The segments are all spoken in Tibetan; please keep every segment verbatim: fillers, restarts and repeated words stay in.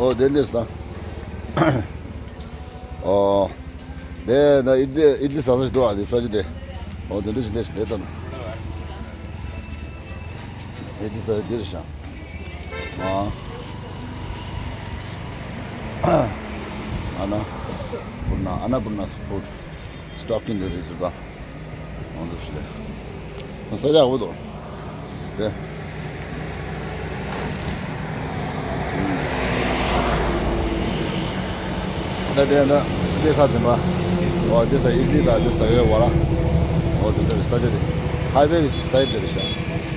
ཨོ་དེ་འདྲས་ད། ཨོ། དེ་ད་ཨིཌ་ལི་ཨིཌ་ལི་ཟ་ས་ཞིག་འདུག་ཨ། དེ་ས་ཆ་དེ། ཨོ་དེ་འདྲས་ཞིག་འདྲས་ཞིག་རེད་ད་ན། ཨིཌ་ལི་ཟ་ས་དེ་རེད་ཤག་ཨ། ཨ་ན་པུར་ན་ཨ་ན་པུར་ན་ཕུཌ་སི་ཊོབ་ཀིན་དེ་རེད་ཟེར་ད། ཨོ་འདུག་ཞིག་རེད། ས་ཆ་འོ་དོ། དེ། ད་དེ་ན་དེ་ཁ་ཟིན་པ། ཨོ་དེ་ས་ཨིཌ་ལི་དང་དེ་ཟ་ཡོད་བ་ལ། ཨོ་དེ་འདྲ་ས་ཆ་དེ། ཧའི་ཝེ་གི་སའིཌ་དེ་རེད་ཤག་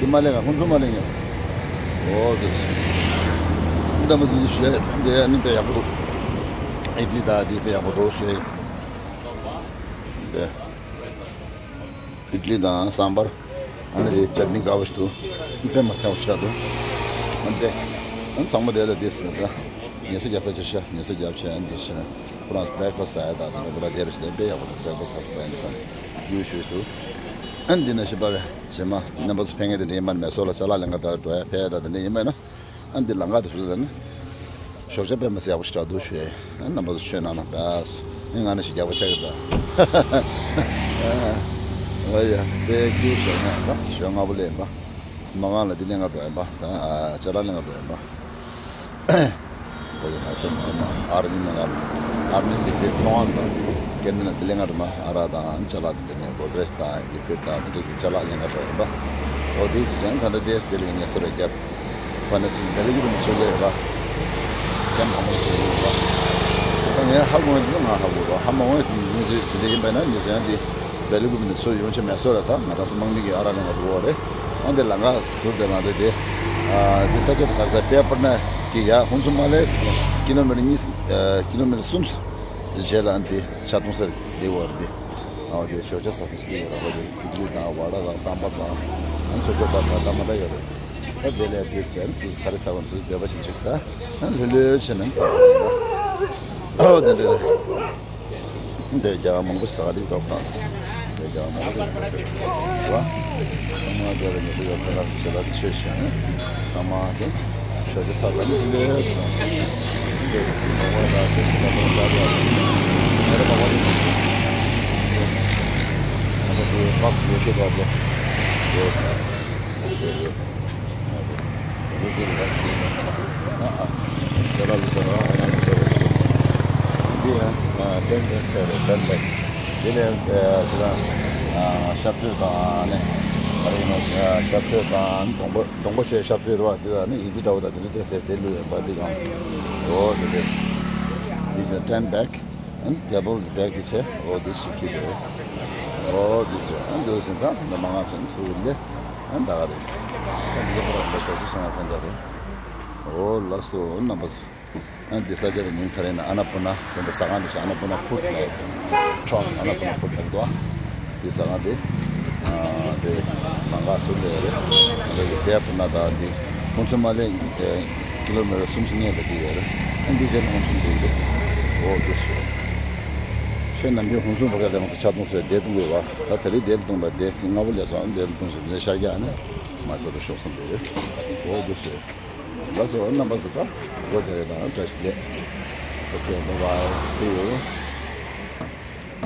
དེ་མ་ལེན་ག་ཁོང་ཚོ་མ་ལེན་ཡོད། ཨོ་དེ། འདྲ་མ་ཚོ་དེ་ཞུ་ཡ་དེ་ནི་དཔེ་ཡག་པོ་འདུག་ཨིཌ་ལི་དང་དེ་དཔེ་ཡག་པོ་འདུག་ཞུ་ཡ་ཡིན། དེ། ཨིཌ་ལི་དང་སམ་བར། ཨ་ནི་དེ་ཅཊ་ནི་དགའ་བོ་ཞིག་འདུག་དཔེ་མ་སྲན་པོ་ཞིག་འདུག་ཨ་ནི་དེ། ཨ་ནི་ཚང་མ་དེ་ལ་དེ་ཟིན་ད། ངལ་གསོ་རྒྱག་ས་ཆ་ཤ་ངལ་གསོ་རྒྱབ་ཆ་ཨ་ནི་དེ་ཤ། ཁོ་རང་བྷི་རེག་ཕ་སི་ཟ་ཡ་ད་དེ་ནི་ཁོ་རང་དེ་རེ་ཞིག་དེ་དཔེ་ཡག་པོ་འདུག་བྷི་རེག་ཕ་སི་ཟ་ས་པ་ཡིན་ད། ཡུལ་ཤོས་ཤིག་འདུག་ཨ་ནི་དེ་ན་ཤི་པ་བས་རྗེས་མ་རྣམ་པ་ཚོ་ཕན་ངེས་དེ་འདྲ་ཡིན་པ་མེད་སོགས་ལ་ཅ་ལག་ལེན་ག་ད་འགྲོ་ཡ་ཕན་ཡ་ད་དེ་འདྲ་ཡིན་པ་ཡིན་ན། ཨ་འདི་ལང་ཀ་དུ་ཞུ་ལ་ནི། ཞོགས་ཇ་དཔེ་མ་སྲིད་ཡག་པོ་ཞིག་འདུག་ཞུ་ཡས། ཨ་རྣམ་པ་ཚོ་ཆོས་གནང་ན་བས། ཨ་ང་ནི་ཞིག་རྒྱག་པ་ཆགས་ཀྱི་འདུག་ཨ་ཡ་དེ་ཀྱི་ཞོགས་ང་ད་ཞོགས་ང་པོ་ལེན་པ། མ་གང་ལ་འདི་ལེན་ག་འགྲོ་ཡིན་པ་ད་ཅ་ལག་ལེན་ག་འགྲོ་ཡིན་པ། ཁོ་ཡི་ང་སེམས་ཁོ་མ་ཨར་མི་མ་ང་ཨར་མི་གི་དེ་ཚོང་བ་དང་སྐད་ནི་ལ་འདི་ལེན་ག་འགྲོ་མ་ཨ་ར་དང་ཅ་ལག་འདི་ལེན་ག་འགྲོ་ཚེ་རེ་ཞིག་དང་ཡི་ཕེབས་དང་འདི་འདྲ་གི་ཅ་ལག་ལེན་ག་འགྲོ་ཡིན་པ། འོ་དེ་ཚེ་ཀྱང་ད་ལྟ་དེས་དེ་ལས་ངལ་གསོ་རེ་བརྒྱབ། ཕ་ནས་སུ་བེ་ལི་གུ་རུ་མི་ཚོ་ལས་ར། ཀྱང་ཕ་མ་ཚོ་ལས་ར། ད་ངས་ཧ་གོ་ཡིན་ང་ཧ་གོ་རོ་ཧ་མ་གོ་ཡིན་ངས་ཚོས་དེ་འདྲ་ཡིན་པས་ན་ངས་ཚོ་ཡང་དེ་བེ་ལི་གུ་རུ་མི་ཚོ་ཡོང་ཆེ་མེད་སོ་ར། ད་ང་རང་ཚོ་དམག་མི་གི་ཨ་ར་ལ་ང་རུ་བོ་རེད། ཨ་འདི་ལ་ང་ཟུར་དེ་ལ་འདི་དེ། ཨ་འདི་ས་ཆ་དེ་ག་ས་པེ་པར་ན་གི་ཡ་ཧུན་སུ་མ་ལས་ཀི་ལོ་མི་ཊར་གཉིས་ཨ་ཀི་ལོ་མི་ཊར་གསུམ་རྗེས་ལ་ཨ་འདི་ཆ་གཏོང་ས་དེ་བོ་རེད་དེ། ཨོ་དེ་ཞོགས་ཇ་ཟ་ས་ཞིག་ཡོད་ར། ཨོ་དེ་ཨིཌ་ལི་དང་བ་ཌ་དང་སམ་བར་དང་ཨ་ཚོ་ཁྱོད་པ་ད་ད་མ་ད་ཡོད་རེད། ཨ་དེ་ལས་དེ་ཟེར་སུ་ག་རེ་ཟ་བ་སུ་བདེ་བ་ཞིག་ཅིག་ཟ། ཨ་ལྷོད་ལྷོད་བྱས་ནས་ཨོ་དེ་འདྲ་རེད། དེ་རྒྱ་གར་མང་པོ་ཟ་ག་དེ་ཐོབ་གང་ཟེར། དེ་རྒྱ་གར་མང་པོ་ཡོད་རེད་བ། ཚང་མ་དེ་ལ་ཉེ་ས་ཡོད་ཁ་ཁ་ཞེ་ལ་དེ་ཆོས་བྱས་ནས་ཚང་མ་དེ། ཞོགས་ཇ་ཚར་ལ་ནི་འདི་འདྲའི་ཞིག་དང་། འདི་འདྲའི་ནོར་བ་དང་དེ་ཚེ་ལ་དང་འདྲ་བ་ཡང་མེ་ར་མ་བ་རེད། ང་ཚོ་དེ་བག་སི་ཡོད་ཀྱི་བག་ལོ་ཡོད། ཡོད་ཡོད། ང་ཚོ་དེ་བག་སི་ཡོད་ཀྱི་བག་ལོ་ཡོད། ཨ་ཨ། ཞེ་ལ་ལུ་ས་ར་ཨ་ན་ལུ་ས་ར་ཞིག་འདི་ཡང་ཏན་ཏན་ས་རེད་ཏན་ཏན། དེ་ནས་ཅི་ལ་ཞབས་སོར་དང་ནི་ག་རེ་ཡིན་ན་ཞབས་སོར་དང་སྡོང་པོ། སྡོང་པོ་ཆེ་ཞབས་སོར་བ་དེ་ལ་ནི་ཡི་ཙི་འདྲ་བོ་དང་དེ་ནི་ཏེ་སེ་དེ་ལུས་ཡོད་པ་དེ་གང་། འོ་དེ་དེ། This is a ten bag and double the bag དེ་ཆེ། འོ་དེ་ཞིག་གི་དེ། འོ་དེ་ཆེ། ཨ་འདི་ཟིན་ད་འདི་མ་ང་ཚོ་ནི་སུ་ལེ། ཨ་ད་ག་རེ། ཨ་འདི་ཟིན་པ་ལ་ཞོགས་སུ་སོང་ང་ཟིན་ད་རེ། འོ་ལགས་སོ་རྣམ་པ་ཚོ། ཨ་འདི་ས་ཆ་དེ་མིང་ག་རེ་ན་ཨ་ན་པུ་ན། དེ་འདྲ་ཟ་ཁང་འདི་ཞིག་ཨ་ན་པུ་ན་ཕུཌ་ལ་ཡོད། ཁྲོམ་ཨ་ན་པུ་ན་ཕུཌ་ལ་འདུག་ཨ། འདི་ཟ་ཁང་དེ། ཨ་འདི་ལང་ཀ་ཟུར་ལ་ཡོད་རེད། འདི་གི་དེ་པུ་ན་ད་འདི་ཁོང་ཚོ་མ་ལེ་ཀི་ལོ་མི་ཊར་སུམ་ཅུ་སོ་ལྔ་ལ་འདི་ཡོད་རེད། ཨ་འདི་རྗེས་ལ་ཧོན་སུམ་འདི་རེད། འོ་འདི་སུ། ཁྱོད་ནམ་རྒྱུན་ཧོན་སུམ་བ་ག་དེ་ང་ཚོ་ཆ་གཏོང་ཟེར་བསྡད་གཏོང་དགོས་བ། ད་དེ་རིང་བསྡད་གཏོང་པ་བསྡད་ཀྱི་སྔ་པོ་ལས་སོང་བསྡད་གཏོང་ཟེར་ལས་ཤར་རྒྱག་ནས་མ་ཚོ་དུ་ཤོག་བསམ་འདི་རེད། འོ་འདི་སུ། ལགས་སོ་རྣམ་པ་ཚོ་ད་སྒོ་དེ་རེད་དང་བཀྲ་ཤིས་བདེ་ལེགས། Okay, bye bye. See you.